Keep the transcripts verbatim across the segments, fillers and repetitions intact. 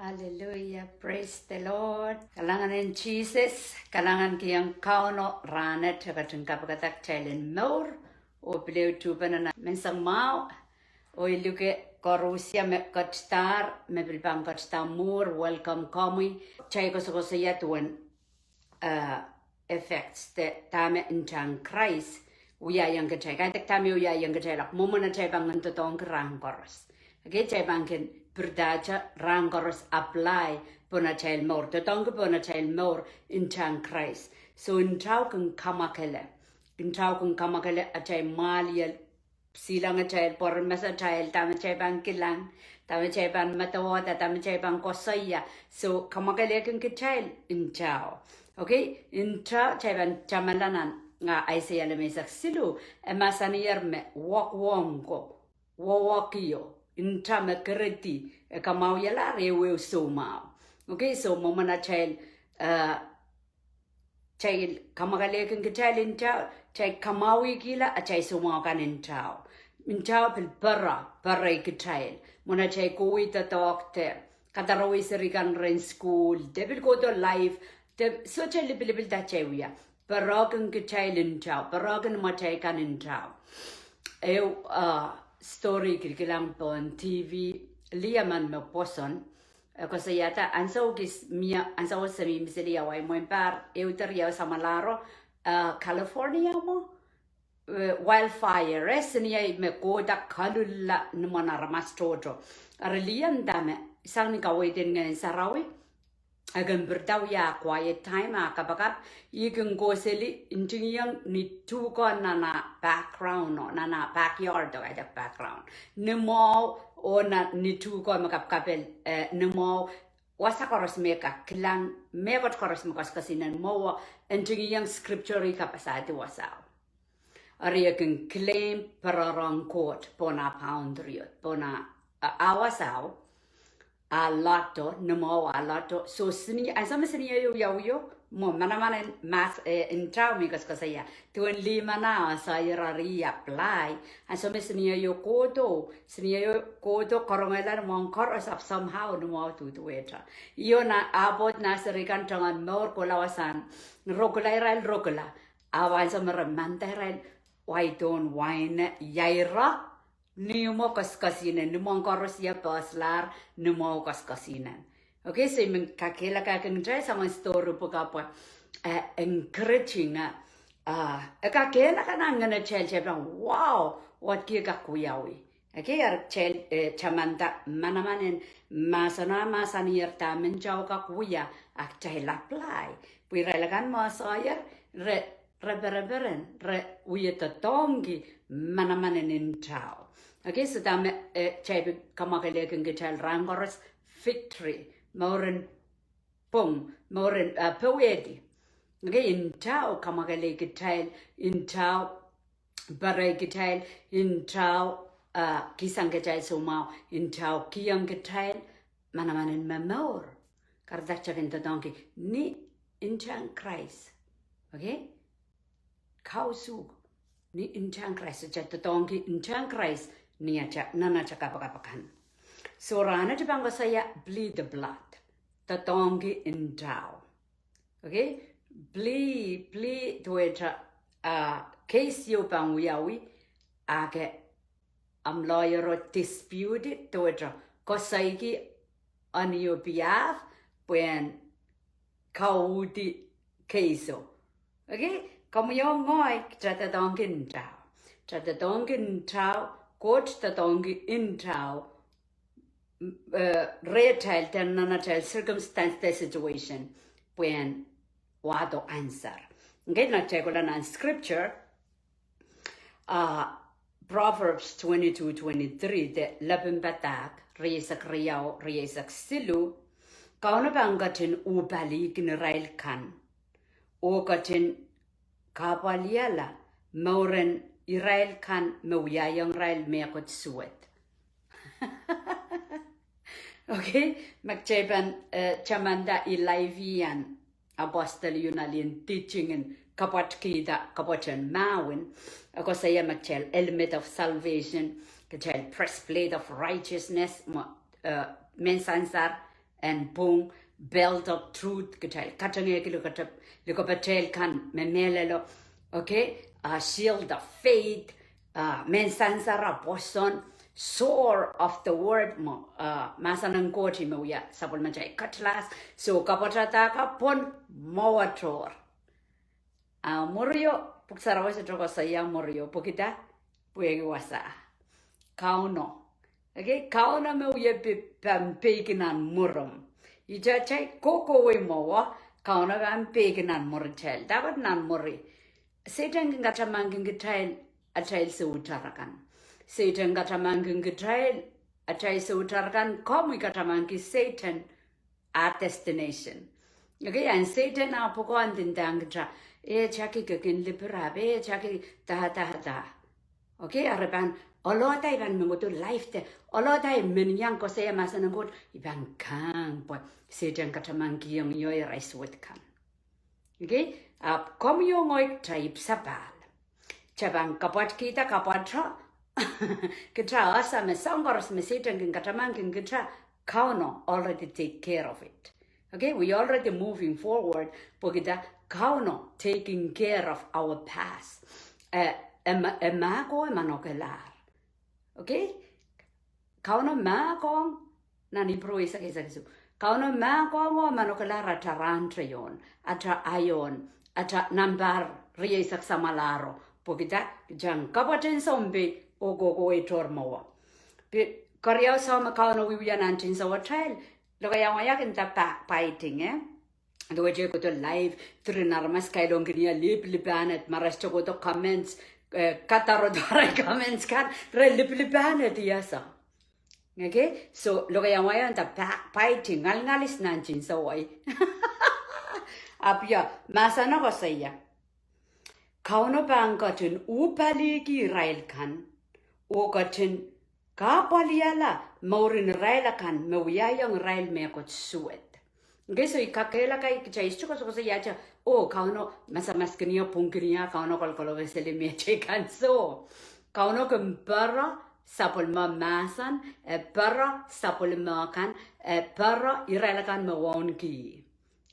Hallelujah, praise the Lord. Kalahngan en Sises, kalahngan kihong Kauno rahnwet e ketin kapikada kitail en mour, oh pil ehu tuhpene nan menseng mwahu, oh I luke koarusie me ketidahr, me pil pahn ketido mwuhr, welcome komwi. Kitail koasokoasoia duwen effects de dahme ntahn Krais wiahiong kitail. Kaidehk dahme wiahiong kitail, ahpw mwomwen atail pahn kin doadoahngki rahn koaros. Okay, kitail pahn kin pirdahte rahn koaros apply pohn atail mour, doadoahngki pohn atail mour ntahn Krais. So ntao kin kamwakele. Ntao kin kamwakele atail mwahliel, silangatail, pwoarmesatail, dahme kitail pahn kilang, dahme kitail pahn medewehda, dahme kitail pahn koasoia. So kamwakelehkin kitail ntao. Okay, ntao kitail pahn tamanda nan, ah, Aiseia limeisek siluh, e mahsanier me wohkwohng ko, wowohkio, nta me keredi, e kamwahwialahr ehuehu soumwahu. Okay, so mwomwen atail, eh, kitail kamwakelehkin kitail ntao, kitail kamwahwihkihla atail soumwahu kan ntao. Ntao pil pere, perei kitail. Mwomwen atail kohwei doadoahk de kadarowi seri kan rehn sukuhl, de pil kohdo life, de sohte lipilipil de atail wia. Perehkin kitail ntao, perehkin imwatail kan ntao. Ehu, ah, story I kilkilang pohn T V, lih emen me pwoson, e koasoiahda ansou kis mie, ansou se mihmi seli Hawaii mwein pahr ehu de riau samwalahro, eh, California mwo, eh, wildfire, eh, seniei me kohda kalulla ni mwomwen aramas tohto. Eri lih en dahme, sang ni kaweid en Ngehn Sarawi, e kin pirida wia quiet time, ah kapakap, ih kin kohseli ntingihong ni tuhke nan ah background oh nan ah backyard oh kaidehk background. Ni mwahu oh nan ni tuhke me kapkapel, eh, ni mwahu wasa koaros me kak kilang, mehkot koaros me koasoakoasinen mwowe, ntingihong scripture I kapasadi wasao. Eri e kin claim pererong Koht pohn ah boundary, pohn ah, ah, ah wasao, ah loto, ni mwahu ah loto. So sini, ansou me seniei wiawio, mwo manaman en mahs, eh, ntao me I koasoakoasoia. Duwen lih manaman, ah, sair eri apply. Ansou me seniei kohdo, seniei kohdo karongehla ni mwahu koaros ahpw somehow ni mwahu duduwehte. Io nan ah pwoud nah seri kan tongen mour kohla wasahn rokila, irail rokila. Ahpw ansou me re manda irail waidohn wain, iei re ni mwo koasoakoasinen, ni mwahu koaros ie pehslahr, ni mwahu koasoakoasinen. Okay, so I men kakehlakahkin kitail soangen story pwukat pwe, eh, encouraging, ah, e kakehlaka nan ngenetail, kitail pahn, wow, what kitail kak wiawi. Okay, eri kitail, eh, tamanda manaman en mahseno ah mahsanihar dahme ntao kak wia, ah kitail apply. Pwe irail akan me sair, re, re pereperen, re wie doadoahngki manaman en ntao. Okay, so dahme, eh, kitail pil kamwakelehkin kitail rahn koaros, victory, mouren pwung, mouren, eh, powehdi. Okay, ntao kamwakelei kitail, ntao perei kitail, ntao, ah, kihsang kitail soumwahu, ntao kihong kitail manaman en momour. Kahrehda kitail kin doadoahngki ni ntahn Krais. Okay? Kausuk ni ntahn Krais, kitail doadoahngki ntahn Krais ni atail, nan atail kapakap akan. So rahnwet I pahn koasoia plead the blood. Doadoahngki ntao. Okay? Plea, plea duwehte, ah, case ieu pahn wiawi, ahke omw lawyer o dispute it, duwehte koasoiki on your behalf, pwehn kauhdi case o. Okay? Komwi oh ngehi, kitail doadoahngki ntao. Kitail doadoahngki ntao, Koht doadoahngki ntao, eh, rehtail de nan atail circumstance de situation, pwehn wahdo answer. Okay, nan kitail kohla nan scripture, ah, Proverbs twenty-two twenty-three, de Lepin Padahk rieisek riau, rieisek siluh, Kauno pahn ketin uhpalihkin irail kan, oh ketin kahpwaliala mouren irail kan me wiahiong irail mehkot suwed. Okay, ma kitail pahn, eh, tamanda ih live ian apostle ieu nan lih en teaching en kapwatkihda kapwatehn mahwin, e koasoia ma kitail helmet of salvation, kitail breastplate of righteousness, mwo, eh, mehn sansar, en pwung, belt of truth, kitail katengehki likopatail kan me mehlelo. Okay? A shield of faith, a mehn sansara pwoson, sword of the word, mwo, a mahsen en Koht me wia sapwellimatail cutlass. So kapwatadahk pwon mwowe tohr. A mwurio, Pwuhk Sarawi sohte koasoia mwurio, pwehki dah? Pwehki wasa. Kauno. Okay, Kauno me wie pahn peiki nan mwurim. Ihte atail kohkohwei mwowe, Kauno pahn peiki nan mwuritail. Dahkot nan mwuri? Sehdan kin katamankin kitail atail soutar akan. Sehdan katamankin kitail atail soutar akan, komwi katamankin Sehdan ah destination. Okay, en Sehdan ah pwukoa ndindahng kitail, e taki ke kin lipirap, e taki dah dah dah. Okay, a re pahn oalohda, I pahn men kohdo live de, oalohda I men iang koasoia mahsen en Koht, I pahn kahng pwe Sehdan katamankihong ie irail suwed kan. Okay, ahpw komwi oh ngehi kitail ipwsapahl. Kitail pahn kapwatkihda kapwat, kitail ese me soahng koaros me Sehdan kin katamankin kitail, Kauno already take care of it. Okay, we already moving forward, pwehki dah? Kauno taking care of our past. E, e mahkohng, e manokelahr. Okay? Kauno mahkohng, nan Ipru eisek, eisek isuh. Kauno mahkohng oh manokelahr atail rahn teio, atail aio, atail nambah rieisek samwalahro. Pwehki dah? Kitail en kapwatehng sounpei oh kohkohwei tohr mwowe. Pwe keriau, soahng me Kauno wiewia nan tinsouwatail, lokaiahn wai kin nda backbiting, eh? Duwehte kohdo live, diren aramas kailongkin ie lipilipil ahned, ma re sohte kohdo comments, eh, kadarodo arail comments kan, re lipilipil ahned, I ese. Okay? So lokaiahn wai nda backbiting, ngalingalis nan tinsouwei. Ahpw ia, mahseno koasoia, Kauno pahn ketin uhpalihki irail kan, oh ketin kapwaiada mouren irail akan me wiahiong irail mehkot suwed. Okay, so I kakehlaka, kitail sohte koasokoasoiahte, oh, Kauno masamaskin ie, pwungkin ie, Kauno kolokol weseli mehteikan, soh. Kauno kin pere sapwellime mahsen, e pere sapwellime kan, e pere irail akan me wauneki.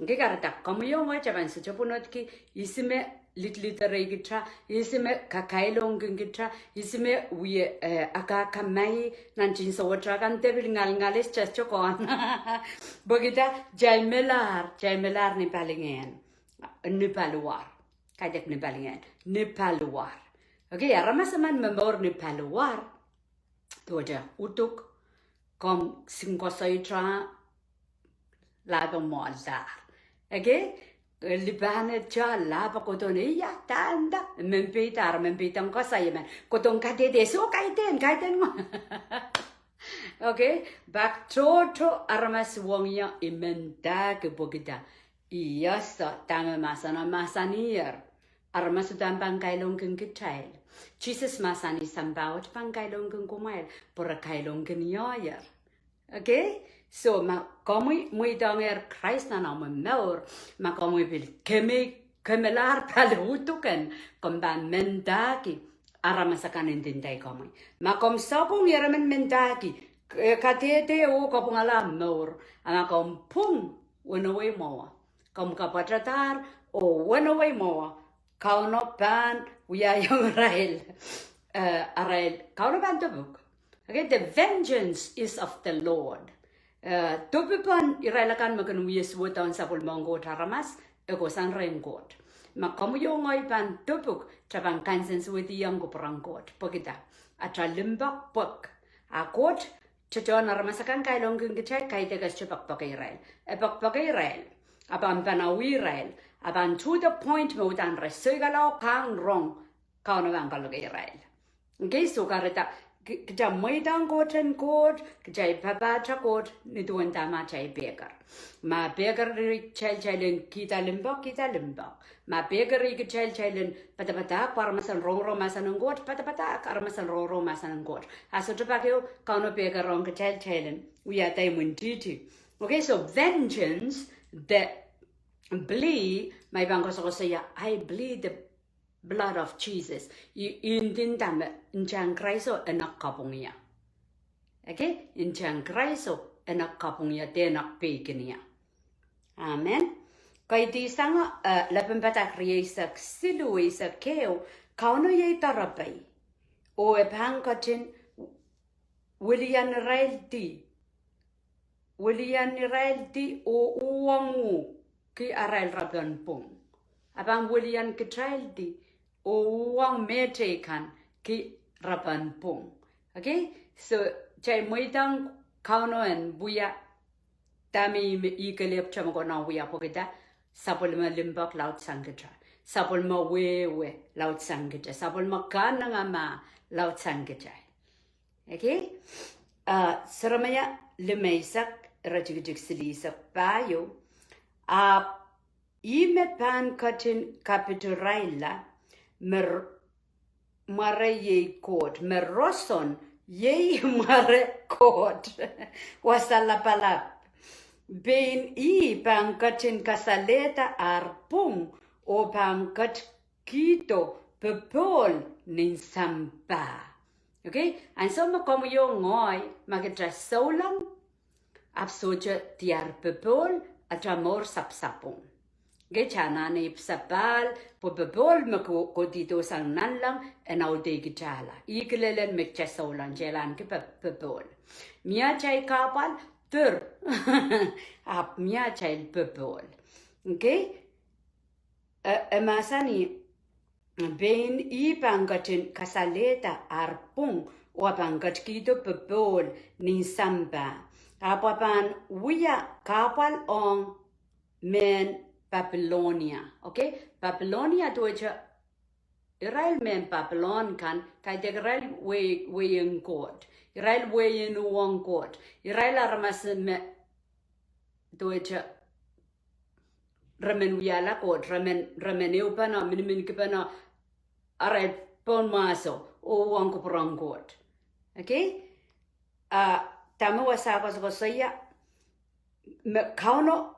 Okay, kahrehda komwi oh ngehi kitail pahn sohte pwunodki ihs me lidiliderei kitail, ihs me kakailongkin kitail, ihs me wie, eh, akakamahi nan tinsouwatail kan, de pil ngalingalis, kitail sohte kohn. Pwehki dah? Kitail melahr, kitail melahr ni palingehn, ni paliwar. Kaidehk ni palingehn, ni paliwar. Okay, aramas emen me mour ni paliwar, duwehte uduk, komw singkoasoia lahpo mwoahldahr. Okay? Lipilipil ahned, lahpo kohdo ni ia, dahme nda, men peidahr, men peidohng koasoi emen, kohdohng kadehde, soh, kaidehn, kaidehn mwo. Okay? Pak tohto aramas wong ie, I mendahki pwehki dah? I ese dahme mahseno mahsaniher. Aramas uhdahn pahn kailongkin kitail. Sises mahsanih sampah wet pahn kailongkin kumwail, pwe re kailongkin iehier. Okay? So ma komwi mweidohngehr Krais nan omw mour, ma komwi pil kemelahr pali uduken, komw pahn mendahki aramas akan ndinda komwi. Ma komw sapwung, ieremen mendahki, eh, kadehde oh kapwungala mour. A ma komw pwung wenewei mwowe, komw kapwatadahr oh wenewei mwowe, Kauno pahn wiahiong irail, eh, arail, Kauno pahn dupwuk. Okay, the vengeance is of the Lord. Eh, dupwupwen irail akan me kin wie suwed ohng sapwellimen Koht aramas, e kohsang rehn Koht. Ma komwi oh ngehi pahn dupwuk, kitail pahn kansensuwedihong kupwuren Koht. Pwehki dah? Atail limpoak pwek. A Koht, tetohn aramas akan kailongkin kitail, kaidehk e sohte poakpoake irail. E poakpoake irail. A pahn panawih irail. A pahn to the point me uhdahn re soikala oh kahng rong, Kauno pahn kaloke irail. Okay, so kahrehda, ki-, kitail mweidohng Koht en Koht, kitail papahte Koht ni duwen dahme atail pehker. Ma pehker kitail, kitail en kihda limpoak, kihda limpoak. Ma pehker kitail, kitail en padapadahk pwe aramas en rongorong mahsen en Koht, padapadahk aramas en rongorong mahsen en Koht. A sohte pak ehu Kauno pehker ong kitail, kitail en wiahda imwintihti. Okay, so vengeance, the plea, ma I pahn koasokoasoia, I plead the blood of Jesus. I, I ndinda me ntahn Kraiso e nek kapwung ie. Okay? Ntahn Kraiso en kapwung ie, de en peikin ie. Amen. Kaidehn sang, eh, lepin padahk rieisek siluh, eisek ehu, Kauno iei doarepei. Oh e pahn ketin wilian irail di, wilian irail di oh uhwong uhki arail repen pwung. E pahn wilian kitail di oh uhwong mehteikan ki repen pwung. Okay? So, kitail mweidohng Kauno en wia dahme ih kelehpw te me konehng wia pwehki dah, sapwellime limpoak laudsang kitail. Sapwellime wehwe laudsang kitail. Sapwellime kanengamah laudsang kitail. Okay? Ah, Seremaia limeisek, iretikitik silihsek pahieu. Ahpw ih me pahn ketin kapitirailla, me r-, mware iei Koht, me roson iei mware Koht. Wasa lapalap. Pein ih pahn ketin kasalehda ar pwung oh pahn ketikihdo popohl nin sampah. Okay? Ansou me komwi oh ngehi, ma kitail souleng, ahpw sohte diar popohl, atail mour sapsapwung. Okay, kitail anahne ipwsapahl, pwe popohl me ko-, kohdido sang nanleng, en audehkitala. Ih kilelen me kitail souleng, kitail ahneki po-, popohl. Mie atail kahpwal, dir. Ahpw mie atail popohl. Okay? E, e mahsanih, pein ih pahn ketin kasalehda ar pwung, oh e pahn ketikihdo popohl nin sampah. Ahpw e pahn wia kahpwal ong mehn Babilonia. Okay? Babilonia duwehte irail mehn Babilon kan, kaidehk irail wehi-, wehin Koht. Irail wehin uhwong Koht. Irail aramas me duwehte re men wiahla Koht, re men, re men ehupene, miniminpene, arail pohnmwahso, oh uhwong kupwuren Koht. Okay? Ah, dahme wasa koasokoasoia, me Kauno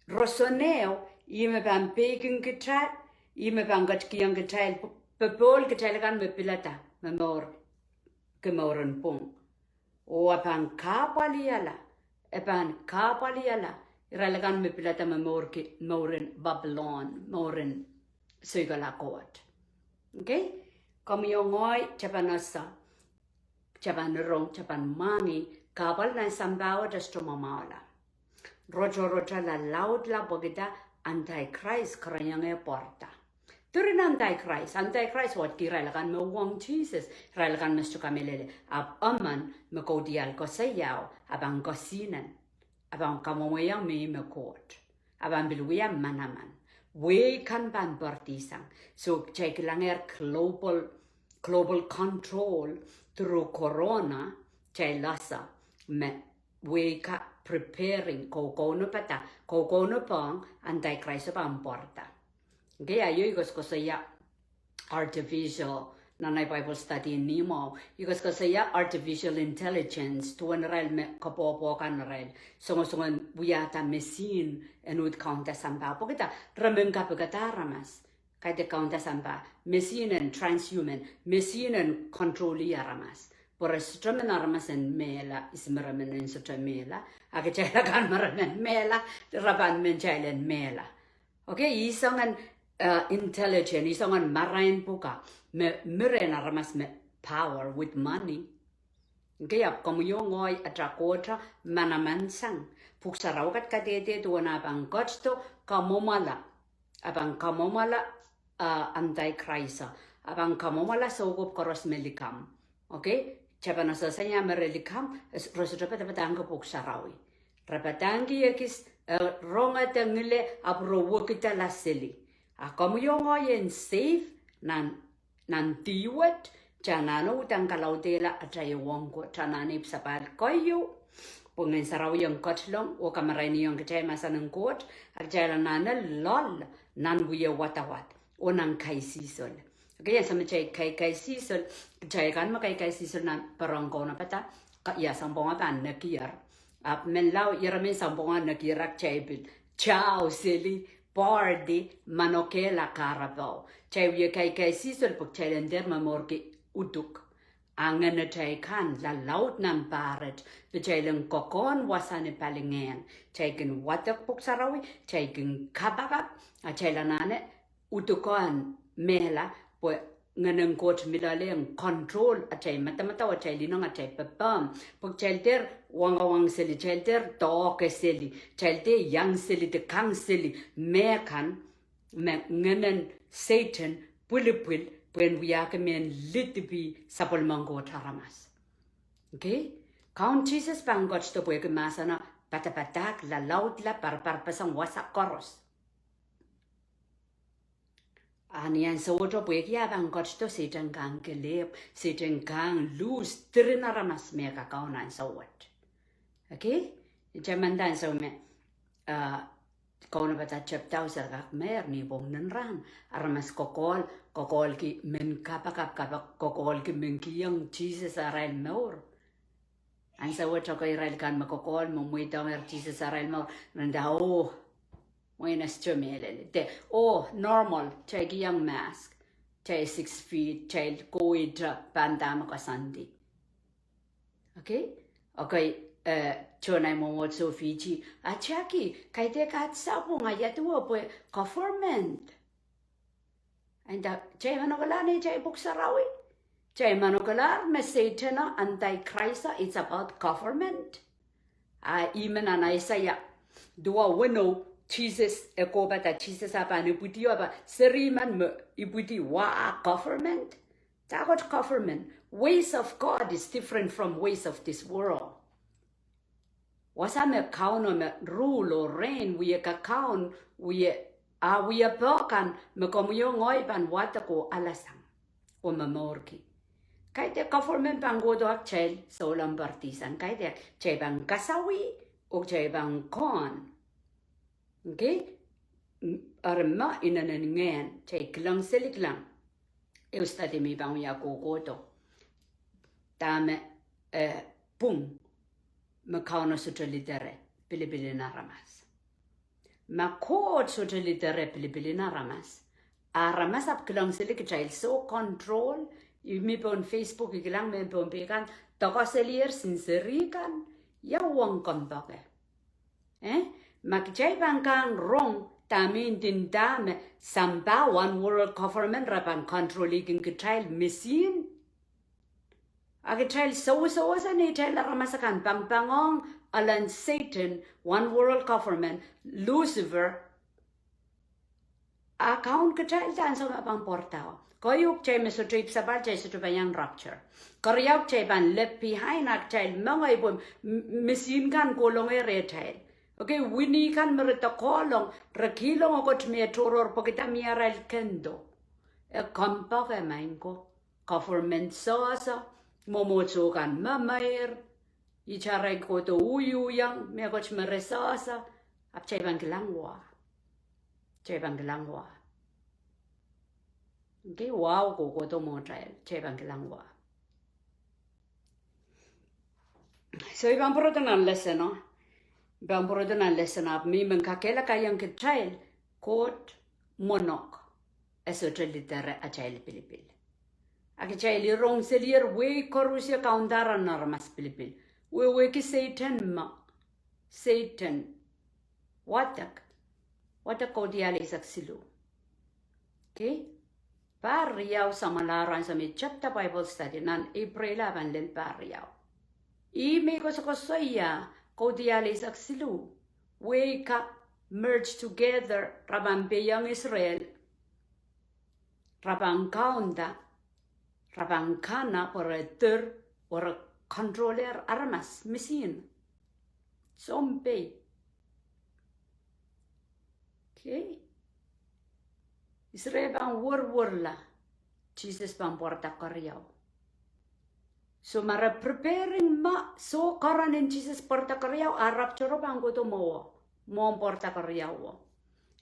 roson ehu, ih me pahn peikin kitail, ih me pahn ketikihong kitail, popohl kitail akan me pilada, me mourki mouren pwung. Oh e pahn kahpwalihala, e pahn kahpwalihala irail akan me pilada me mourki mouren Babilon, mouren soikala Koht. Okay? Komwi oh ngehi, kitail pahn ese, kitail pahn rong, kitail pahn mwahngih, kahpwal nan sampah wet e sohte mwamwahula. Rotorotala laudla pwehki dah, Antichrist kereniong eh pwarada. Duwen Antichrist, Antichrist wet irail akan me uhwong Sises, irail akan me sohte kamehlele, ahpw emen me kaudiahl koasoiao, e pahn kesihnen, e pahn kamwomwehiong me ih me Koht, e pahn pil wia manaman. Wehi kan pahn pwarada sang. So, kitail kilangehr global, global control through corona, kitail ese me wehi kan preparing, kou, koukaunop pada, kou, koukaunop ong Antichrist pahn pwarada. Okay, a iei I koasokoasoia artificial, nan ahi Bible study ni mwahu, I koasokoasoia artificial intelligence, duwen irail me koapworopwor kan irail, songosongen wiahda machine en uhd kaunda sampah. Pwehki dah, re men kapikada aramas. Kaidehk kaunda sampah, machine en transhuman, machine en control-i aramas. Pwe re sohte men aramas en mehla, ihs me re men en sohte mehla, a kitail akan me re men mehla, re pahn men kitail en mehla. Okay, ih soangen, eh, intelligent, ih soangen marain pwukat, me, me rehn aramas me power with money. Okay, ahpw komwi oh ngehi atail Koht manaman sang. Pwuhk Sarawi kat kadehde duwen ah pahn ketido kamwomwala. Ah pahn kamwomwala, ah, Antichrist. Ah pahn kamwomwala soukohp koaros me likamw. Okay? Kitail pahn esehsang ia me re likamw, re sohte padapadahngki Pwuhk Sarawi. Re padahngki ekis, eh, rongada ngile ahpw re wekidala seli. Ah komwi oh ngehi en safe nan nan dih wet, kitail anahne uhdahn kalaudehla atail ehuong Koht, kitail anahne ipwsapahl keieu. Pwe Ngehn Sarawi en ketilong oh kamarainihong kitail mahsen en Koht, a kitail anahne loal nan wia wadawad oh nan kaisihsol. Okay, ansou me kitail kaikaisihsol, kitail kan me kaikaisihsol nan peren kaunopada, ka, ia sounpwong pahn nekier. Ahpw menlau, ira men sounpwong nekier, a kitail pil tao seli, party, manokehla kahrepe. Kitail wie kaikaisihsol pwe kitail en dehr momourki uduk. A ngenetail kan lalaud nan pahret, pwe kitail en kokohn wasa ni palingehn. Kitail kin wadek pwuhk sarawi, kitail kin kapakap, a kitail anahne udukohn mehla, pwe Ngehnen Koht mi loale en control atail madamadau, atail ineng, atail pepehm. Pwe kitail dehr wangawang seli, kitail dehr doahke seli, kitail dehr iang seli de kang seli mehkan me ngehnen Sehdan pwilipwil pwehn wiahki mehn lidipi sapwellimen Koht aramas. Okay? Kaun Sises pahn ketido pwehki mahseno padapadahk, lalaudla, parparpeseng wasa koaros. A ni ahnsowohte pwehki ah pahn ketido, Sehdan kang kelehpw, Sehdan kang luhs diren aramas me kakaun ahnsowohte. Okay? Ihte manda ansou me, uh, kaunopada tepda oh se kak mer ni pwong nin rahn, aramas kokohl, kokohlki mehn kapakap, kapakap, kokohlki mehn kihong Sises arail mour. Ahnsowohte kei irail kan me kokohl, me mweidohng Sises arail mour, nda, oh, mwein e sohte mehlel. De, oh, normal, kitail kihong mask, kitail six feet, kitail kohwei, pahn dahme koasoandi. Okay? Okay, eh, tohn ei mwomwohdiso Fiji. A Jackie, kaidehk aht sapwung, a ia duwe? Pwe government. Nda, kitail manokelahr neitail pwuhk sarawi? Kitail manokelahr me Sehdan o, Antichrist o, it's about government. A ih me nan Aiseia duwa weneu, Sises e kohpada, Sises ah pahn ipwidi oh pahn, seri men me ipwidi, wa ah government. Dahkot government? Ways of God is different from ways of this world. Wasa me Kauno me rule oh reign, wie kakaun, wie, ah wie pehkan me komwi oh ngehi pahn wadek oh alasang oh momourki. Kaidehk government pahn kohdo, a kitail souleng pardisang, kaidehk kitail pahn kasawih oh kitail pahn kohn. Okay? Eri me inenen ngehn, kitail kilang seli, kilang. Ehu study me I pahn wia kohkohdo. Dahme, eh, pwung me Kauno sohte lidere pilipil en aramas. Ma Koht sohte lidere pilipil en aramas, aramas ahpw kilang seli kitail soh control. I mi pohn Facebook, I kilang mehn Pohnpei kan doakoa selier, sinseri kan, ia uwen kompoake. Eh? Ma kitail pahn kang rong dahme I ndinda me sampah one world government re pahn control-ihkin kitail misihn. A kitail sewesewese neitail aramas akan pangpangohng elen Sehdan, one world government, Lucifer, a kaun kitail de ansou me pahn pwarada. Keieu, kitail me sohte ipwsapahl, kitail sohte pahn iang rapture. Keriau, kitail pahn left behind, a kitail mengei pwe m-, misihn kan kohlongehr rehtail. Okay, wini kan me re doakohlong, re kihlong okot me tohrohr pwehkihda mie arail kendo. E kompoake, maing ko. Government sohso, mwomwohdiso kan memeir, ih arail kohdo uhiuhiong mehkot me re sohso, ahpw kitail pahn kilang wa. Kitail pahn kilang wa. Okay, wahu kohkohdo mwohtail, kitail pahn kilang wa. So I pahn pwurodo nan lesson o. I pahn pwurodo nan lesson o, ahpw me I men kakehlakaiong kitail, Koht mwohn ong, e sohte lidere atail pilipil. A kitail rong selier wehi koaros e kaunda aramas pilipil. Wehwehki Sehdan me, Sehdan, wadek, wadek Kaudiahl eisek siluh. Okay? Pahr riau samwalahro ansou me I tepda Bible study nan April, a pahn lel pahr riau. Ih me I koasokoasoia Kaudiahl eisek siluh, wehi ka merge together, re pahn peiong Israel, re pahn kaunda, re pahn kana pwe re dir, oh re control-ehr aramas misihn. Sounpei. Okay. Israel pahn werwerla, Sises pahn pwarada keriau. So ma re preparing me soh keren en Sises pwarada keriau, a rapture o pahn kohdo mwowe, mwohn pwarada keriau o.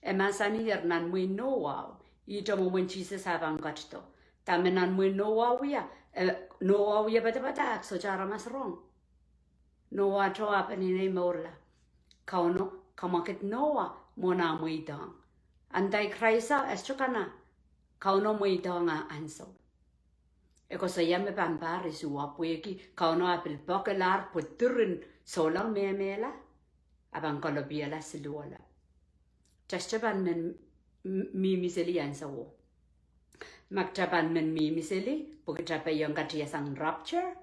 E mahsanier nan mwehin Nohwa o, ihte mwomwen Sises ah pahn ketido. Dahme nan mwehin Nohwa wia, eh, Nohwa wia padapadahk, sohte aramas rong. Nohwa tohto ah peneinei mourla. Kauno kamwakid Nohwa mwohn ah mweidohng. Antichrist e sohte kana, Kauno mweidohng ah ansou. E koasoia me pahn pahr isuh, pwehki Kauno a pil pokelahr pwe diren souleng mehmehla, a pahn kalopiala siluh ola. Kitail sohte pahn men m-, mihmi seli ansouo. Ma kitail pahn men mihmi seli, pwe kitail pahn iang katiasang rapture,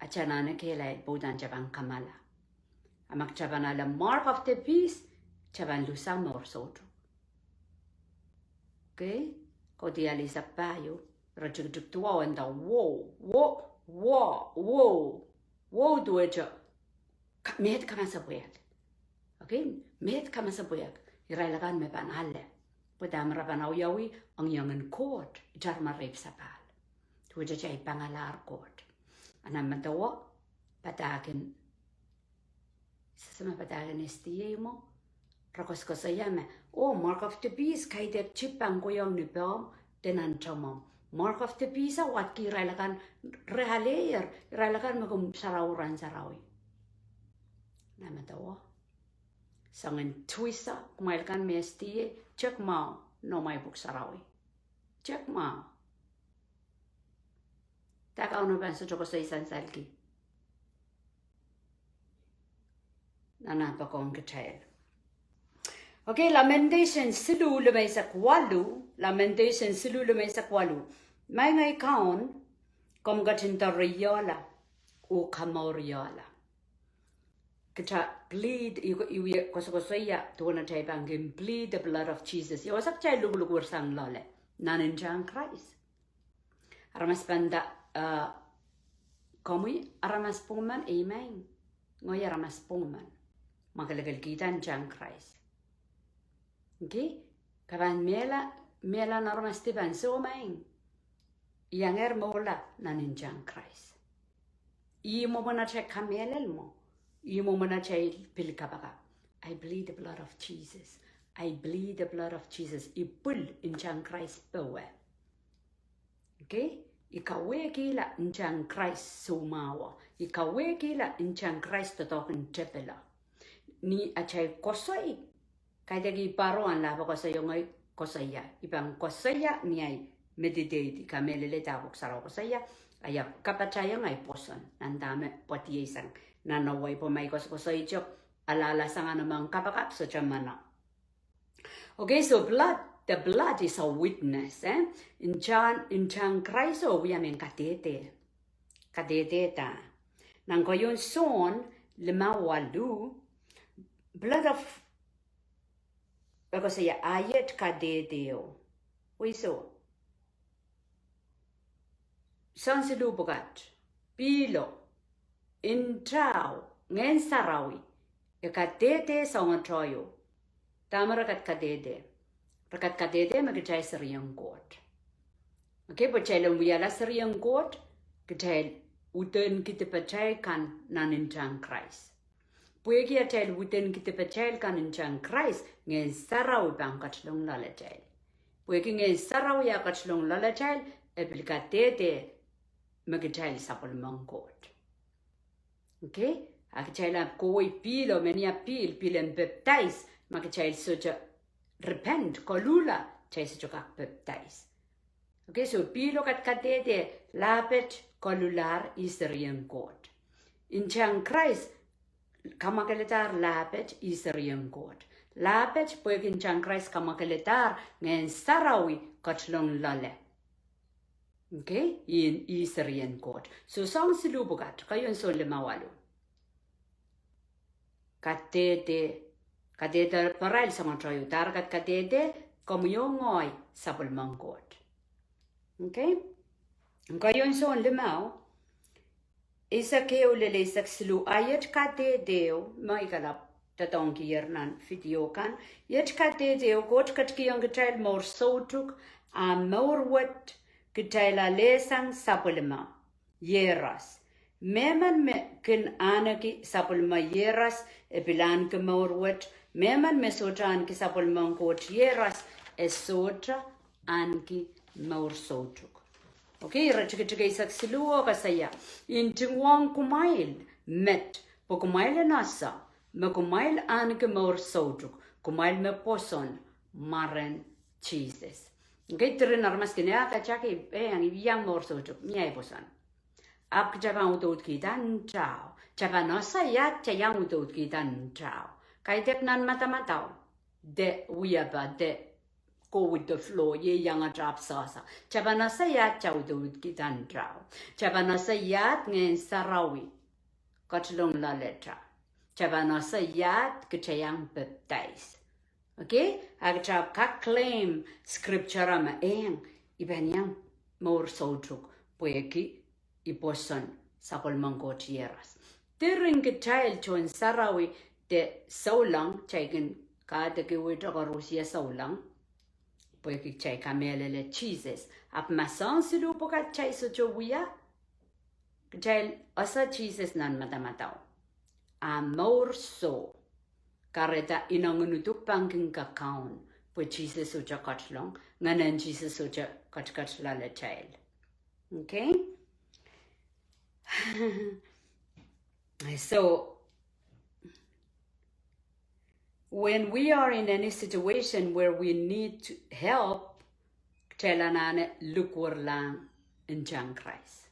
a kitail anahne kehlail pwe uhdahn kitail pahn kamala. A ma kitail pahn ale mark of the beast, kitail pahn luhsang mour soutuk. Okay? Kaudiahl eisek pahieu, iretikitik duwau e nda, wow, wow, wow, wow, wow, duwehte, ka-, meid kamasepwehk. Okay? Meid kamasepwehk. Irail akan me pahn ale. Pwe dahme re pahn awiawih, engiengen Koht, itar me reipsapahl. Duwehte kitail pangalahr Koht. A nan medewe, padahk en Sehse me padahk en S D A mwo, re koasokoasoia me, oh, mark of the beast, kaidehk chip pahn kohieng ni pehmw de nan tamwomw. Mark of the beast a wadki irail akan re aleier, irail akan me kin sarawi rahn sarawi. Nan medewe. Soangen twice, kumwail kan me S D A, check mwahu, noumwail pwuhk sarawi. Check mwahu. Dah Kauno pahn sohte koasoi sansalki nan ah poakohng kitail. Okay, Lamentation siluh limeisek waluh, Lamentation siluh limeisek waluh. Maing ei Kaun, komw ketin doareiehla, oh kamouriehla. Kitail plead, I, I wie koasokoasoia, duwen atail pahn kin plead the blood of Jesus. Ia wasa kitail luhkluhkwir sang loale, nan ntahn Krais. Aramas pahn nda, uh, komwi aramas pwungimen, ei maing. Ngehi aramas pwungimen. Mwakelekelkihda ntahn Krais. Okay? Ke pahn mehla, mehla nan aramas dipan, soh maing. I iangehr mourla nan ntahn Krais. Ih mwomwen atail kamehlel mwo. Ih mwomwen atail pil kapakap. I plead the blood of Jesus. I plead the blood of Jesus. I pil ntahn Krais powe. Okay? I kawehkihla ntahn Krais soumwahu. I kawehkihla ntahn Krais doadoahk en tepila. Ni atail koasoi, kaidehk I pahn rong lahpo koasoiong ei koasoia. I pahn koasoia ni ahi meditate, I kamehlele dah pwuhk sarawi koasoia. A I ahpw kapatahiong ahi pwoson. Nan dahme pwadieisang. Nan ahi pwe ma I koasokoasoiahte, alahlasang nan omw kapakap sohte meno. Okay, so blood, the blood is a witness, eh? Ntahn, ntahn Krais o wia mehn kadehde. Kadehde da. Nan keieun Sohn limau waluh, blood of, e koasoia, iet kadehdeo. Wei so. Soahng siluh pwukat, pihlo, ntao, Ngehn Sarawi, e kadehde soangen tohto. Dahme re kat kadehde? Re kat kadehde me kitail serien Koht. Okay, pwe kitail en wiahla serien Koht, kitail uhdahn kidipatail kan nan ntahn Krais. Pwehki atail uhdahn kidipatail kan ntahn Krais, Ngehn Sarawi pahn ketilong loalatail. Pwehki Ngehn Sarawi a ketilong loalatail, e pil kadehde me kitail sapwellimen Koht. Okay? A kitail ahpw kohwei pihlo, menia pihl, pihl en pepdais, ma kitail sohte repent, koluhla, kitail sohte kak pepdais. Okay, so pihlo kat kadehde, lahpet, koluhlahr, ih serien Koht. Ntahn Krais, kamwakeladahr lahpet, ih serien Koht. Lahpet, pwehki ntahn Krais kamwakeladahr, Ngehn Sarawi ketilong loale. Okay, ih, ih serien Koht. So soahng siluh pwukat, keieun Sohn limau waluh. Kadehde, kadehde pahrail soangen tohto. Dah re kat kadehde? Komwi oh ngehi sapwellimen Koht. Okay? Keieun Sohn limau, eisek ehu lel eisek siluh, iet kadehdeo, me I kalap doadoahngkier nan video kan. Iet kadehdeo, Koht ketikihong kitail mour soutuk, a mour wet kitail alehsang sapwellime. Iehros. Mehmen me kin ahneki sapwellime iehros, e pil ahneki mour wet. Mehmen me sohte ahneki sapwellimen Koht iehros, e sohte ahneki mour soutuk. Okay, iretikitik eisek siluh o koasoia, I ntingwohng kumwail met, pwe kumwail en ese me kumwail ahneki mour soutuk, kumwail me pwoson mwaren Sises. Ngehi diren aramas kin iang katakieng, eh, iang, iang mour soutuk, mie ahi pwoson. Ahpw kitail pahn udoudkihda ntao. Kitail pahn ese iahd kitail iang udoudkihda ntao. Kaidehk nan madamadau. De wiepe, de go with the flow, iei iangete ahpw sehse. Kitail pahn ese iahd kitail udoudkihda ntao. Kitail pahn ese iahd Ngehn Sarawi ketilong loaleta. Kitail pahn ese iahd kitail iang pepdais. Okay? A kitail kak claim scripture me, eh, I pahn iang mour soutuk pwehki I pwoson sapwellimen Koht iehros. Diren kitail tohn sarawi de souleng, kitail kin kadekiwihte koaros ie souleng, pwehki kitail kamehlele Sises. Ahpw ma soahng siluh pwukat kitail sohte wia, kitail ese Sises nan madamadau. A mour soh. Kahrehda ineng en uduk pahn kin kakaun, pwe Sises sohte ketilong, Ngehn en Sises sohte ketiket loaletail. Okay? So, when we are in any situation where we need help, kitail anahne likwerlahng ntahn Krais.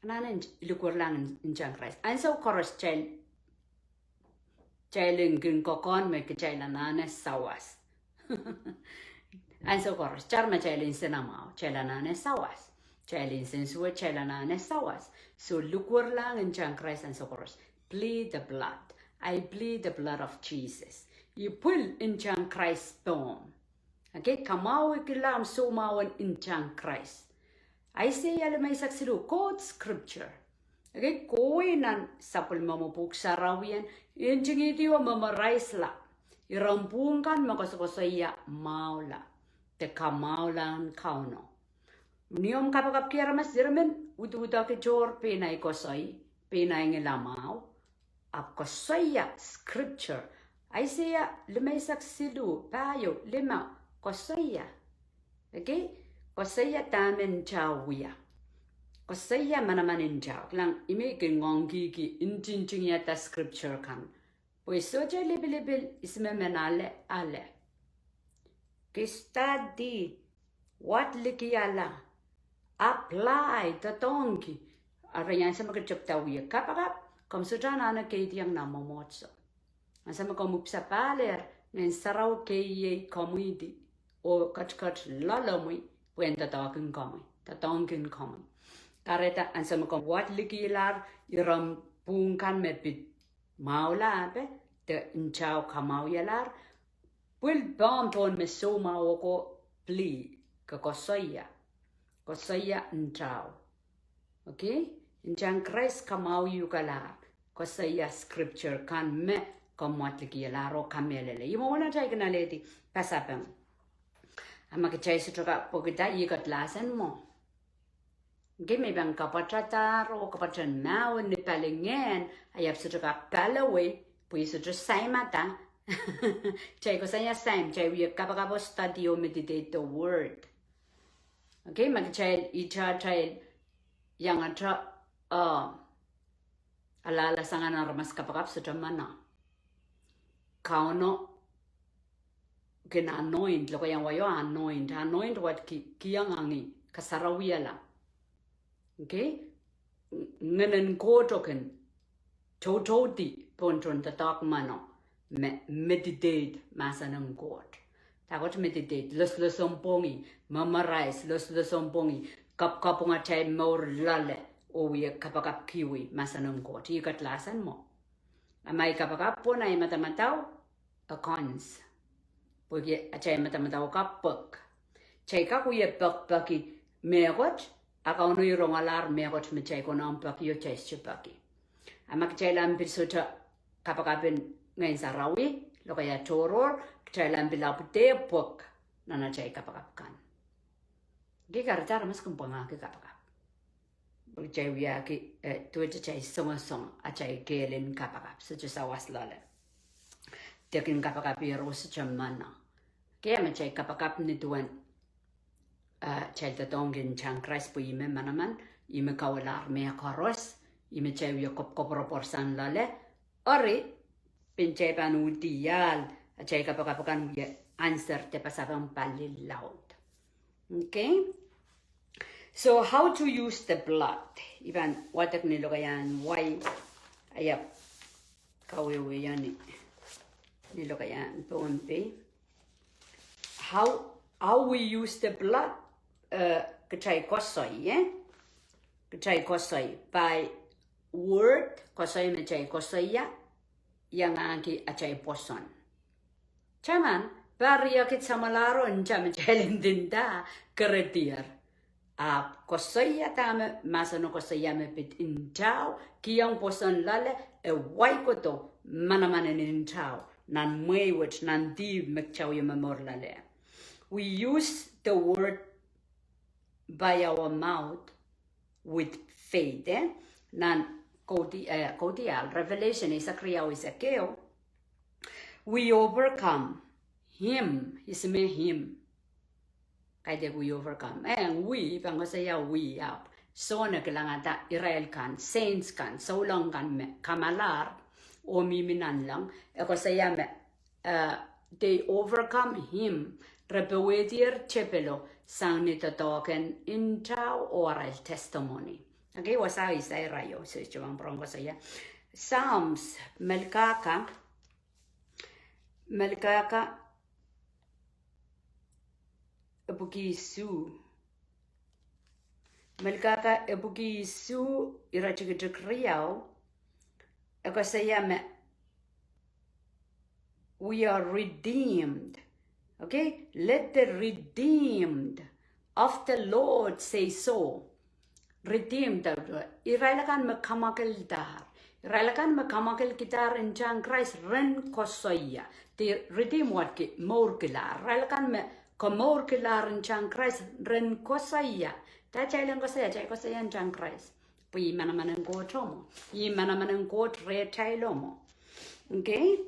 Anahne likwerlahng ntahn Krais. Ansou koaros kitail, kitail kin kokohn me kitail anahne sawas. Ansou koaros, tar ma kitail nsenamwahu, kitail anahne sawas. Kitail nsensuwed, kitail anahne sawas. So likwerlahng ntahn Krais ansou koaros. Plead the blood. I plead the blood of Jesus. I pwil ntahn Krais pohn. Okay, kamwahwihkihla ahmw soumwahu en ntahn Krais. Aiseia limeisek siluh, quote scripture. Okay, kohwei nan sapwellime pwuhk sarawien, ntingihdi oh memorize la irehn pwuhng kan me koasokoasoia mwahula de kamwahulahn Kauno. Ni omw kapakapki aramas, ire men uduhdohki tohr pein ahi koasoi, pein ahi ngilamwahu. Ahpw koasoia scripture. Aiseia limeisek siluh, pahieu, limau, koasoia. Okay? Koasoia dahme ntao wia. Koasoia manaman ntao. Kilang, I men kin ngoangkihki ntintingihada scripture kan. Pwe I sohte lipilipil, I sohte men ale, ale. Ke study, wadlikihala, apply, doadoahngki. Eri ansou me ke tepda wie kapakap, komw sohte anahne keidiong nan mwomwohdiso. Ansou me komw ipwsapahl, Ngehn Sarawi keiei komwidi oh ketiket loalomwi pwehn doadoahngkin komwi, doadoahngkin komwi. Kahrehda ansou me komw wadlikihlahr irehn pwuhng kan me pid mwahulahr de ntao kamwahwialahr, pwil pahn pohn me soumwahu oko, plea, ke koasoia. Koasoia ntao. Okay? Ntahn Krais kamwahwiukalahr. Koasoia scripture kan me komw wadlikihlahr oh kamehlele. Ih mwomwen atail kin alehdi pasapeng. A ma kitail sohte kak pwekida, ih ikat lahsen mwo. Ngehi me I pahn kapwatadahr oh kapwatehn mahwen ni palingehn, I ahpw sohte kak palewei, pwe I sohte saimada. Kitail kohsang ia saim, kitail wie kapakap oh study oh meditate the word. Okay, ma kitail, ita atail iangete, uh, alalasang nan aramas kapakap sohte mwohn Kauno kin anoint, lokaia wai o anoint, anoint wadki, kihong angin, kasarawihala. Okay? Ngehn en Koht kin toutoudi pohn tohn doadoahk mwohn, me meditate mahsen en Koht. Dahkot meditate, loslosonpwongi, memorize, loslosonpwongi, kapwkapwungala atail mour loale, oh wie kapakapkihwei mahsen en Koht. Ih ikat lahsen mwo. A ma I kapakap pohn ahi madamadau, accounts. Pwehki atail madamadau kapwk. Kitail kak wie pekpeki mehkot, a Kauno rongalahr mehkot me kitail konehng peki oh kitail sohte peki. A ma kitail ahpw pil sohte kapakapin Ngehn Sarawi, lokaia tohrohr, kitail ahpw pil ahpw dehr pwek nan atail kapakap kan. Ngehi kahrehda aramas kin pwangahki kapakap. Kitail wiahki, eh, duwehte kitail songosong atail kehl en kapakap, sohte sawas loale. De kin kapakap ier oh sohte mwohn. Kei, a ma kitail kapakap ni duwen, eh, kitail doadoahngki ntahn Krais pwe ih me manaman, ih me kauwelahr mehkoaros, ih me kitail wie kop-, koapworopworsang loale. Eri, pwe kitail pahn uhdi ahl, atail kapakap kan wie answer de pasapeng pali laud. Okay? So how to use the blood? I pahn wadek ni lokaiahn wai, I ahpw kawehwehiong ni lokaiahn Pohnpei. How, how we use the blood, eh, kitail koasoi, eh? Kitail koasoi by word, koasoi me kitail koasoia, iangahki atail pwoson. Taman, pwe riekid samwalahro nta me kitail ndinda keredier. Ahpw koasoia dahme mahseno koasoia me pid ntao, kihong pwoson loale, e wai kohdo manaman en ntao nan mwehi wet, nan dihp me kitail wie momour loale. We use the word by our mouth with faith, eh? Nan Kaudiahl, eh, Kaudiahl, Revelation eisek riau eisek ehu. We overcome him, ihs me him? Kaidehk we overcome. Eh, we, pahn koasoia we ahpw Sohn e kilangada irail kan, saints kan, souleng kan me kamalahr oh mihmi nanleng, e koasoia me, eh, they overcome him, re powehdier tepelo sang ni doadoahk en ntao oh arail testimony. Okay, wasa irail, so, sohte pahn pwurehng koasoia. Psalms, Melkahka, Melkahka epwiki isuh. Melkahka epwiki isuh, iretikitik riau, e koasoia me, we are redeemed. Okay? Let the redeemed of the Lord say so. Redeemed, irail akan me kamwakeldahr. Irail akan me kamwakelkidahr ntahn Krais ren koasoia. De redeem word ki, mourkilahr. Irail akan me komourkilahr ntahn Krais ren koasoia. Dahme kitail en koasoia? Kitail koasoia ntahn Krais. Pwe ih manaman en Koht mwo. Ih manaman en Koht rehtail mwo. Okay?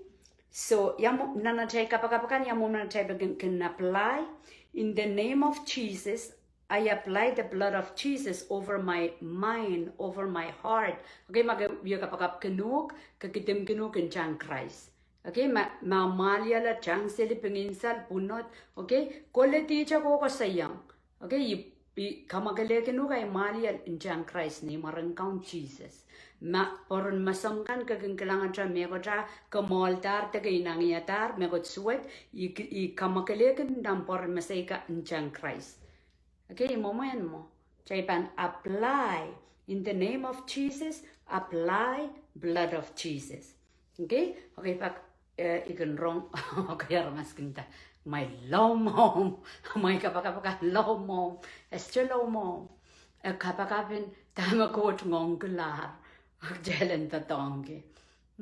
So, ia mwomwen nan atail kapakap akan, ia mwomwen nan atail pahn kin, kin apply. In the name of Jesus, I apply the blood of Jesus over my mind, over my heart. Okay, ma ke wia kapakap kin uhk, ke kidimkin uhk ntahn Krais. Okay, ma, ma mwahliel, tang seli, pingin sal, pwunod. Okay, koledi te ko koasoiong. Okay, I, I kamwakelehkin uhk ahi mwahliel ntahn Krais ni mwaren Kaun Sises. Ma pwoaren meseng kan ke kin kilangete mehkot ah komourdahr de ke inengiadahr, mehkot suwed, I, I kamwakelehkin nan pwoaren mesei kan ntahn Krais. Okay, mwomwen mwo. Kitail pahn apply, in the name of Jesus, apply blood of Jesus. Okay? Okay, pak, eh, I kin rong, okay, aramas kin nda, mwein lou mwohmw, mwein kapakap akan lou mwohmw, e sohte lou mwohmw. E kapakap en dahme Koht ngoangkilahr, kitail en doadoahngki.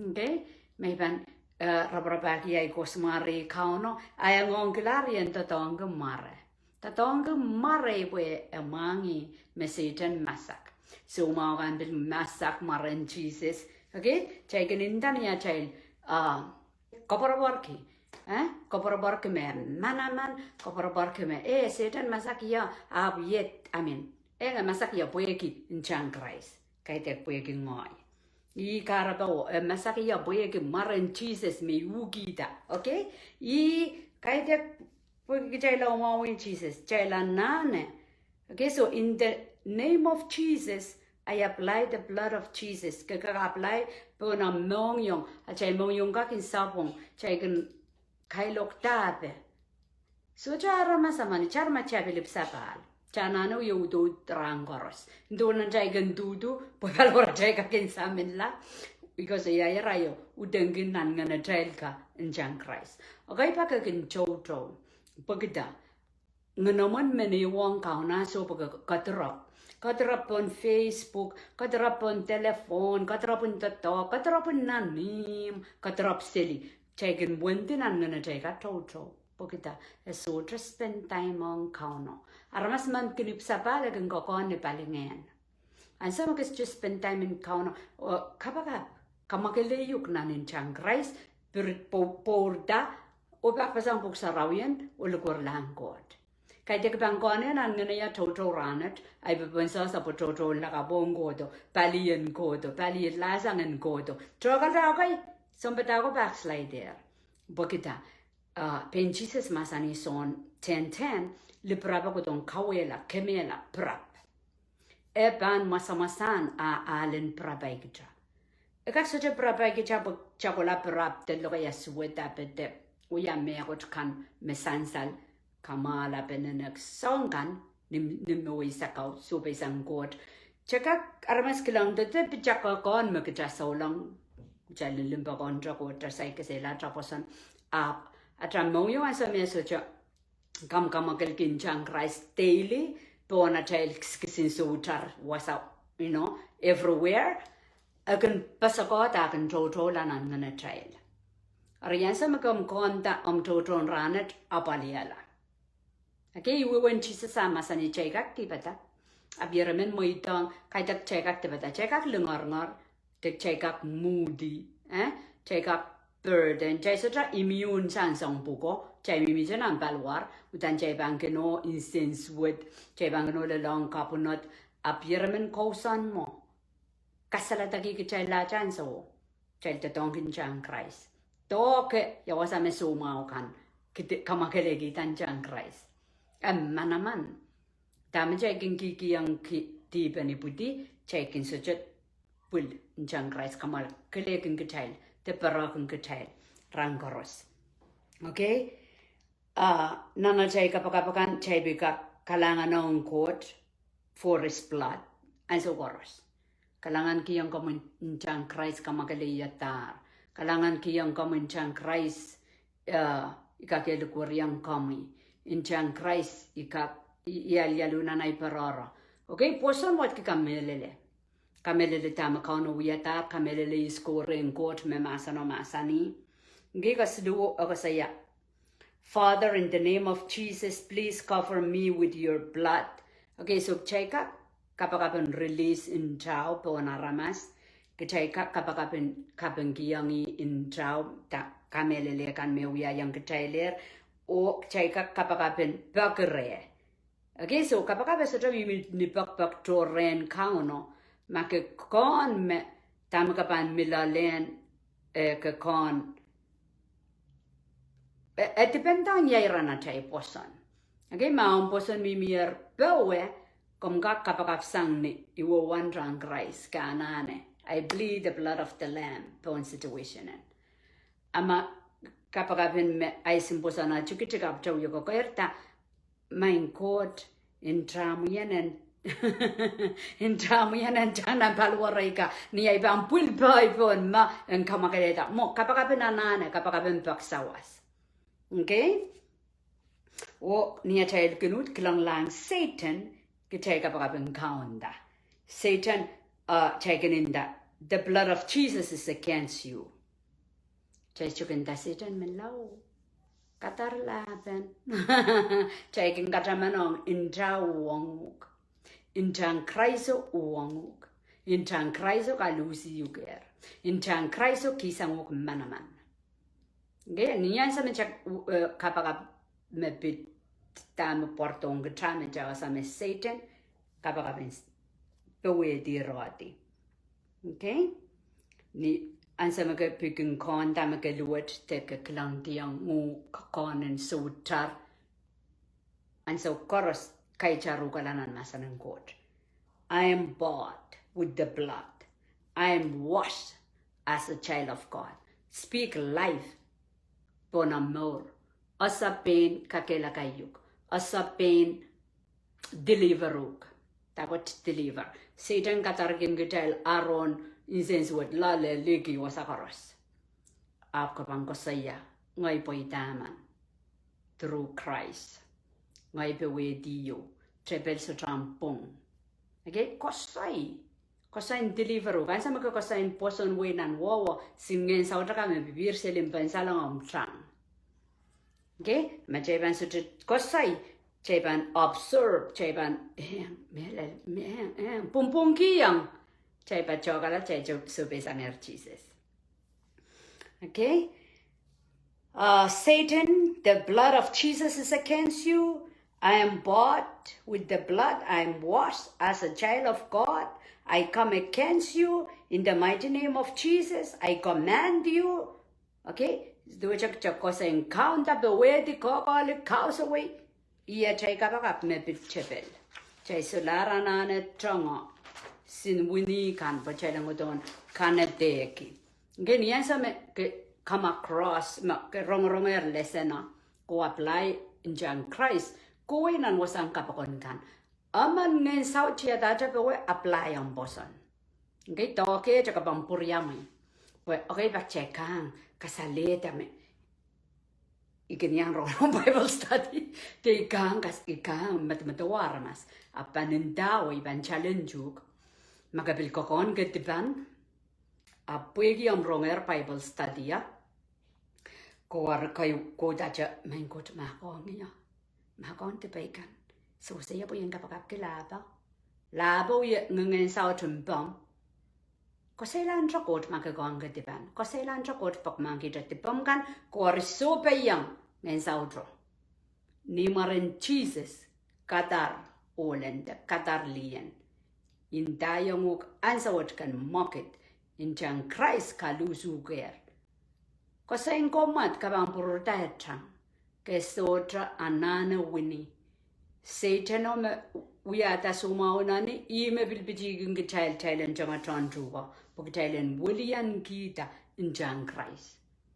Okay? Me I pahn, eh, raparapahki ahi kosmwar, Kauno, a e ngoangkilahr I en doadoahngki mware. Doadoahngki mware pwe e mwahngih me Sehdan masak. Soumwahu kan pil masak mwaren Sises. Okay? Kitail kin nda ni atail, ah, koapworopworki. Eh? Koapworopworki me manaman, koapworopworki me, eh, Sehdan masak ie, ahpw iet, I mean, eh, masak ie pwehki ntahn Krais. Kaidehk pwehki ngehi. Ih kahrepe, eh, masak ie pwehki mwaren Sises me I uhkihda. Okay? Ih kaidehk pwehki kitail mwahu en Sises, kitail anahne. Okay, so in the name of Jesus, I apply the blood of Jesus. Ke kak apply pohn ahmw mohngiong, atail mohngiong kak kin sapwung, kitail kin kailokdahte. Sohte aramas emen, tar ma kitail pil ipwsapahl. Kitail anahne wie udoud rahn koaros. Nduwen atail kin duhduh, pwe paliwaratail kak kin saminla. Because ia irail, udengki nan ngenatail kan ntahn Krais. Okay, pak e kin toutou. Pwekida. Ngenomwen men ehuong Kauno, soh pwe ke kadirop. Kadirop pohn Facebook, kadirop pohn telephone, kadirop pohn doadoahk, kadirop pohn nan ihmw, kadirop seli. Kitail kin wendi nan ngenatail kan toutou. Pwekida, e sohte spend time ong Kauno. Aramas emen kin ipwsapahl e kin kokohn ni palingehn. Ansou me ke sohte spend time en Kauno, oh, kapakap, kamwakelei uhk nan ntahn Krais, pil pwo-, pwourda, oh pahkpeseng pwuhk sarawi en, oh likwerlahng Koht. Kaidehk pahn kohwei nan ngehn ia toutou rahnwet, ahi pepehm sasa pwe toutou lakapw ong kohdo, palien kohdo, palien lahsangen kohdo. Tohkada okay, sounpadahk ko backslider. Pwekida, Ah, pein Sises mahsanih Sohn ten ten, lipirap pwukoa dohn kawehla, kemehla, pirap. E pahn mwasamwasahn ah ahlen pirapai kita. E kak sohte pirapai kita pwe kita kohla pirap de lokaia suwed ape de wia mehkot kan me sansal, kamwahla, penenek, soangen kan, ni, ni me wei sakau, sohpeisang Koht. Kita kak aramas kilang de de pita kekehn me kita souleng, kita limpoak ong Koht, kita saikinte sehla, kita pwoson, ahpw ata mohngiong ansou me sohte kamwakamwakelki ntahn Krais daily, pohn atail kisin soutar wasa, you know, everywhere. E kin poasoakohda, e kin toutoula nan ngenatail. Eri ansou me komw kehn da omw toutou en rahnwet, apwalihala. Okay, iei uwen Sises ah mahsanih kita kak dipata. Ahpw ieremen mweidohng, kaidehk kita kak dipata, kita kak lingeringer, de kita kak moody, eh? Kita kak burden, kita sohte immune sang soang pwukoa, kita mihmihte nan paliwar, uhdahn kita pahn kin oh nsensuwed, kita pahn kin oh lelohng kapwunod, ahpw ieremen kousoan mwo kasaledekih kitail lahte ansou. Kitail doadoahngki ntahn Krais. Doke, ia wasa me soumwahu kan, kitail kamwakelehkihda ntahn Krais. E manaman. Dahme kita kin kihkihong ki dihpen ipwidi, kita kin sohte pwil ntahn Krais kamwakelehki kitail, de perehki kitail, rahn koaros. Okay? Ah, nan atail kapakap akan, kita pil kak kalahngan ong Koht for his blood. Ansou koaros. Kalahngankihong komwi ntahn Krais kamwakeleiadahr. Kalahngankihong komwi ntahn Krais, ah, I kak likwerihong komwi. Ntahn Krais I kak, I, I alialu nan ei peroro. Okay, pwoson wet ki kamehlele. Kamehlele dahme Kauno wiadahr, kamehlele ihs kowe rehn Koht me mahseno mahsanih. Ngehi kesiluh e koasoia, Father, in the name of Jesus, please cover me with your blood. Okay, so kita kak kapakap en release ntao pohn aramas. Kita kak kapakap en kapingkihong ih ntao, da kamehlele kan me wiahiong kitailehr. Oh kita kak kapakap en peki reh. Okay, so kapakap e sohte mihmi ni pekipek tohrohr rehn Kauno, ma ke kehn me, dahme ke pahn mi loalen, eh, ke kehn. E, e depend on ia iren atail pwoson. Okay, ma omw pwoson mihmier powe, komw kak kapakap sang ni, iwe wan rahn Krais, ke anahne. I plead the blood of the Lamb, pohn situation en. A ma kapakap en me, ahi sim pwoson a tikitik ahpw towehda kokoirda, Maing Koht, ntamwien en, ntamwien en tang nan paliwar ei ka, ni ahi pahn pwil pei pohn ma en kamwakelehda. Mwo, kapakap en anahne, kapakap en pek sawas. Okay? Oh, ni atail kin uhd kilenglahng Sehdan, kitail kapakap en kaunda. Sehdan, uh, kita kin nda, the blood of Jesus is against you. Kita kin nda Sehdan me lao. Kadar lahpen. Kita kin kataman ong ntao uhwong uhk. Ntahn Krais uhwong uhk. Ntahn Krais kaluhsi uhk er. Ntahn Krais kihsang uhk manaman. Okay, ni ansou me kita, uh, kapakap me pid dahme pwardohng kita me kita wasa me Sehdan, kapakap en powehdi rohdi. Okay? Ni ansou me ke pil kin kehn dahme ke luwet de ke kilangdiong uhk kehn en soutar. Ansou koaros kaitaruh kalahngan mahsen en Koht. I am bought with the blood. I am washed as a child of God. Speak life pohn omw mour. Ese pein kakehlaka uhk. Ese pein deliver uhk. Dahkot deliver. Sehdan kadarkin kitail aron nsensuwed, loale, liki, wasa koaros. Ahpw ke pahn koasoia, ngehi pweida men. Through Christ. Ngehi powehdi ieu. Tepel sohte omw pwung. Okay, koasoi. Koasoi en deliver uhk. Ansou me ke koasoi en pwoson wei nan wowo, singehn saut akan me pipir seli pahn salongomw tang. Okay, ma kita pahn sohte koasoi, kita pahn absorb, kita pahn, eh, mehlel, eh, eh, pwungpwungkihong, kita pahn tokala, kita sohpeisang er Sises. Okay? Uh, Sehdan, the blood of Jesus is against you. I am bought with the blood. I am washed as a child of God. I come against you in the mighty name of Jesus. I command you, Okay? Duwehte kitail koasoiong kaunda powehdi koakoahli kausawei. Iei atail kapakap me pid tepel. Kitail solahr anahne tongo sin wini kan pwe kitail en kohdo en kanedehki. Ngehn ansou me ke come across, me ke rongorongehr lesson o, ke apply ntahn Krais, ke wia nan wasahn kapokon kan. Emen ngehn saut iadahte powe apply ong pwoson. Ngehn doadoahk te ke pahn pwuriamwei. Pwe okay, pak kitail kang kasalehda me I kin iang rong Bible study. De I kang kas, I kang medemedewe aramas. A pahn ndahwei, I pahn challenge uhk. Ma ke pil kokohn ke dipan, a pwehki omw rongehr Bible study a, ke wahre kei, ke udahte, Maing Koht, mahkohng ie. Mahkohng dipei kan. Sewese ie pwe I en kapakapki lahpo. Lahpo ie ngehn saut mpomw. Koasoialahn Koht ma ke kohng ke dipan. Koasoialahn Koht pokmangkihte dipomw kan, ke wahre sohpeiong ngehn sauto. Ni mwaren Sises, kadar ohlende, kadar lien. I ndaiong uhk ansou wet ke en mwekid, ntahn Krais kaluhsuhkehr. Koasoiong komw met ke pahn pwururda tang. Ke sohte anahne wini. Sehdan o me wiahda soumwahu nan ih, ih me pil pitihkin kitail, kitail en tongotongo tuhke, pwe kitail en wiliankihda ntahn Krais.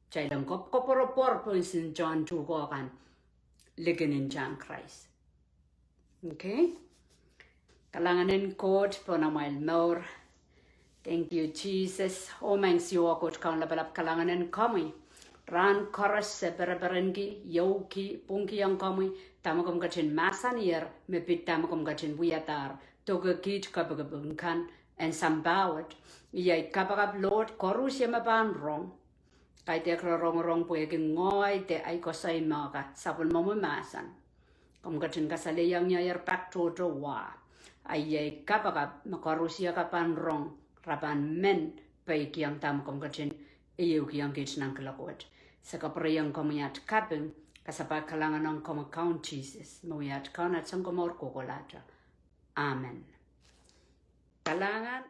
Kitail en kop, koapworopwor pohn sin tohn tuhke kan likin ntahn Krais. Okay? Kalahngan en Koht pohn amwail mour. Thank you, Jesus. Oh Maing Siohwa Koht Kaun lapalap, kalahngan en komwi. Rahn koaros se pereperenki, iouki, pwungkihong komwi dahme komw ketin mahsanier me pid dahme komw ketin wiadahr, doke kiht kapakap kan en sampah wet. Iei kapakap Lord, koaros me pahn rong. Kaidehk re rongorong pwehki ngehi de ai koasoi me ka sapwellimomwi mahsen. Komw ketin kasalehiong ie ahi pak tohto wa. A iei kapakap me koaros ka pahn rong, re pahn men peikiong dahme komw ketin ioukiong kiht nan kiloak wet. Se kapwurehiong komwi at kaping, kasapahl kalahngan ong komwi Kaun Sises, me wia at Kaun, at Sounkomour kohkohlahte. Amen. Kalahngan.